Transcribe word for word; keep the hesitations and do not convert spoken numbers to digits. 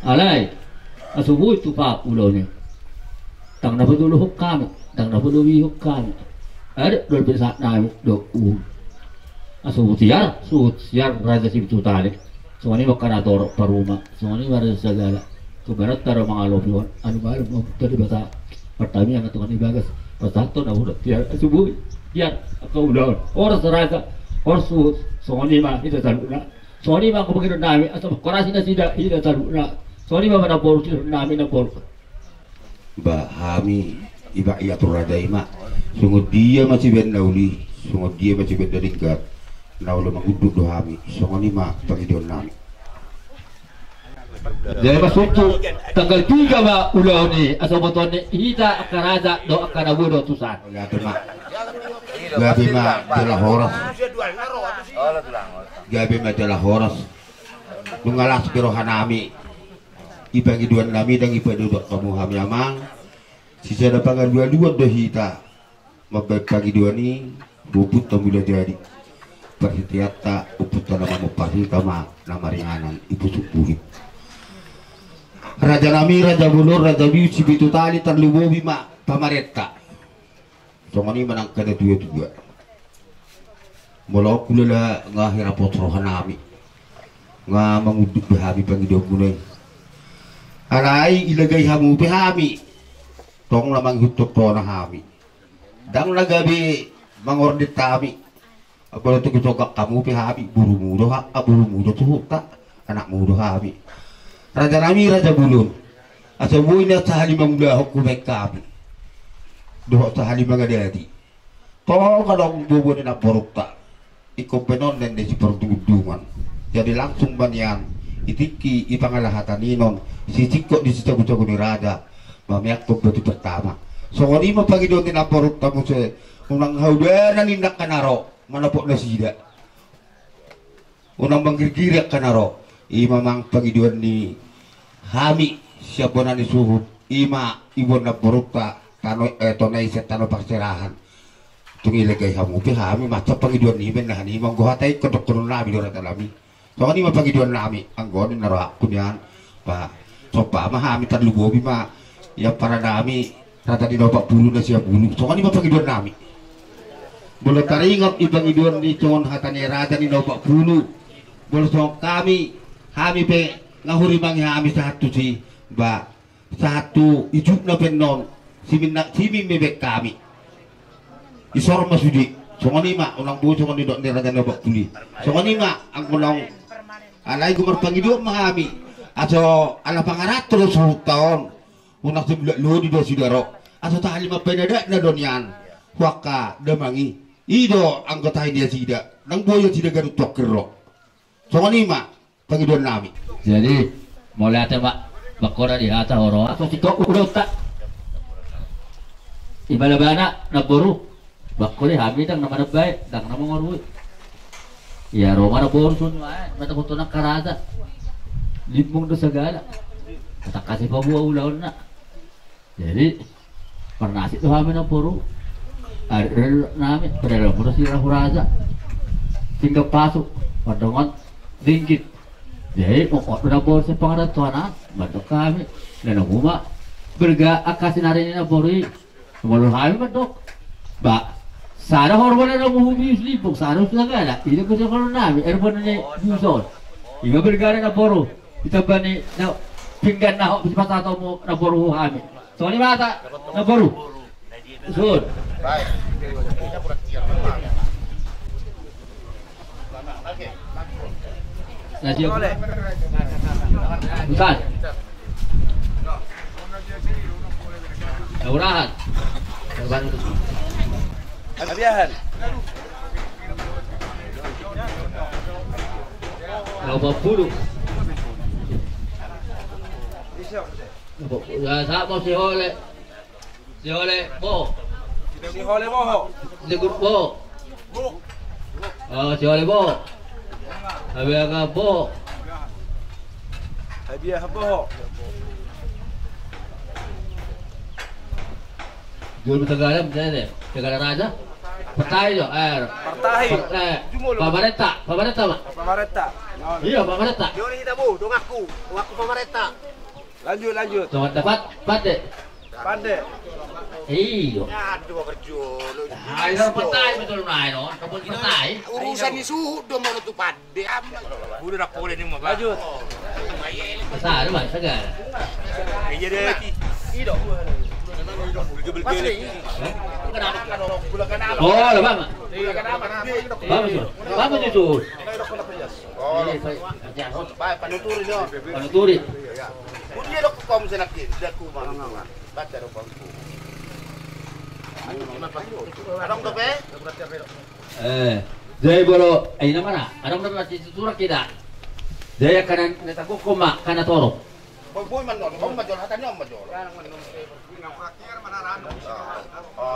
Alai, asa boi tupa ulaon i. Ndang na padolohon hami, ndang na palobihon hami. Adong do pe sahat nami dohot uhum. Asa boi tiar, suhut tiar raja sipitu tali. Songon i ma angka na torop paruma, songon i ma raja sagala. Tung berenta do mangalopi on, anu ma alo ma tadi basa. Pertamiang tongon i bagas, pasahathon na hurang tiar, asa boi tiar angka ulaon. Horas raja, horas suhut, songon i ma hita saluhutna. Songon i ma anggo pangidoan nami, asa mangkorasi nasida hita saluhutna. Songon i ma namboru, sidohonon nami namboru. Ba hami, iba ia tu raja i ma. Songon dia ma sibaen na uli, songon dia ma sibaen na denggan. Na olo mangunduk do hami, songon i ma pangidoan nami. Jadi masuk tu tanggal tiga ma ulaon i, asa botoon ni hita angka raja dohot angka na boi do tusan. Gabe ma. Gabe ma jala horas. Gabe ma jala horas. Nunga las be roha nami. I pangidoan nami ndang i padodo hamu hami amang. Sisada pangalualuan do hita. Mambaen pangidoan i, Ompunta Mulajadi. Parhiteanta Ompunta na mamompar hita ma na maringanan i pusuk buhit. Raja nami, raja bolon, raja biu, sipitu tali, tarlumobi ma pamarenta. Songon i ma nang angka na tuatua. Molo on hulala nga hirapot roha nami. Nga mangunduk be hami pangidoanmuna i. Alai ilagai hamu pe hami. Tong na mangihuthon tona hami. Ndang na gabe mangordet hami. Apala tu gisogak hamu pe hami, borumu do ha, a, borumu do suhutta, anakmu do hami. Raja nami, raja bolon. Asa boi na sahalima mangulahon hubaen hami. Dohot sahalima mangadati. Tong adong boaboa ni namborunta. Ingkon pe non nende siparundungundungan. Jadi langsung ma nian. I tingki i pangalaho hata ni non. Sisingkop ni sijagojago ni raja. Mameakkon batu pertama. Songon i ma pangidoan ni namborunta muse. Unang haudanan inna angka na ro. Manopot nasida. Unang manggirgiri angka na ro. I ma amang pangidoan ni hami sian bona ni suhut. I ma iboan namborunta tano, eh, tona i sian tano parserahan. Tung ilagai hamu pe hami mansai pangidoan ni i baen na hanima anggo hata i ingkon dohonon nami do raja nami. Songon i ma pangidoan nami anggo on ninna rohangku nian. Ba somba ma hami tarlumobi ma i ampara nami. Raja ni na opat pulu na sia pulu. Songon i ma pangidoan nami. Molo taringot i pangidoan ni songon hata ni raja ni na opat pulu. Molo songon hami, hami pe nga hurimangi hami sahat tusi. Ba sahat tu ijupna pe non. Simin na, simin ma baen hami. Isor ma sude. Songon i ma unang boi songon nidok ni raja ni na opat pulu i. Songon i ma anggo naung. Alai gu marpangidoan ma hami. Aso ala pangaranto do suhutta on. Unang sai mulak lodi do nasida ro. Asa tahalima mambaen adatna do nian. Huangka damang i. I do anggo tahi ni nasida. Ndang boi nasida ganup tongkin ro. Songon i ma pangidoan nami. Jadi mauliate ma. Bangkona di hata horo. Aso singkop ulaonta. Ibalabana namboru. Bangkon i hami ndang na manambai, ndang na mangorui. Ia ro ma namboru songon i ma, eh, mata foto nang karaja. Limbung do sagala. Tatangkasi paboa ulaonna. Jadi parnasik do hami namboru. Ari do nami, padahal namboru si rahu raja. Tinggal pasuk, pandongan ringgit. Jadi mongkot do namboru si pangarantoan, mandok hami. Na namu ma berga angka sinari ni namboru i. Molo hami mandok. Ba sada horbo na namu hubius limbung, sada sagala. Ida pe songon nami, erbo na ni buson. Iba bergara namboru. Ditamba ni na pinggan na ho, bisa pasahat hamu namboru hami. Songon i ma hata namboru. Sun. Na dia. Bukan. Na urahan. Abiahan. Na opat pulu. Na opat pulu. Ya, sama si Hole. Si Hole boho. Si Hole boho. Legur boho. Oh, si Hole boho. Abiahan boho. Abiahan boho. Jolo Tegalam, Tegala Raja. Partai jo, eh. Partai. Par-, eh, pamarenta, pamarenta ma. Pamarenta. Iya, pamarenta. Jolo hita boho, donganku, donganku pamarenta. Lanjut, lanjut. Tongan dapat, pande. Pande. Iyo. Aduh, berjual. Ayo, partai betul, nai, no. Kamu kita tai. Urusan ni suhut do, mau tu pande. Udah, dah, boleh ni, mau, Pak. Lanjut. Besar, Pak, segar. Iya deh. Ido. Hah? Kenapa? Oh, lah, Bang. Bang, Bang, Bang, Bang. Oh. Ini, Pak. Baik, panuturi dia. Panuturi. Iya. Udah, dok, kom senakin, dia ku, Bang. Baca dok, Bang. Adong dope? Eh, jadi bolo, eh, ina mana? Adong dope masih surak kita. Jadi kanan, na tangkok koma, kana torop. Boy, boy, man, no, kom, man, jol, hatan, no, man, jol. Oh,